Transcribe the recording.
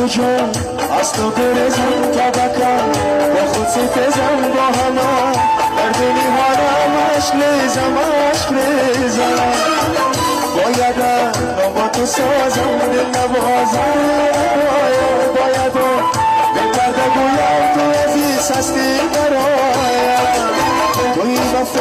Куҷо аз ту гурезам, то ба кай бо худ ситезам, бо ҳама дар дили ҳолам ашк резам, ашк резам. Бояд бо ту созам, дил навозам, бояд бепарда гӯям, ту азиз ҳастӣ бароям.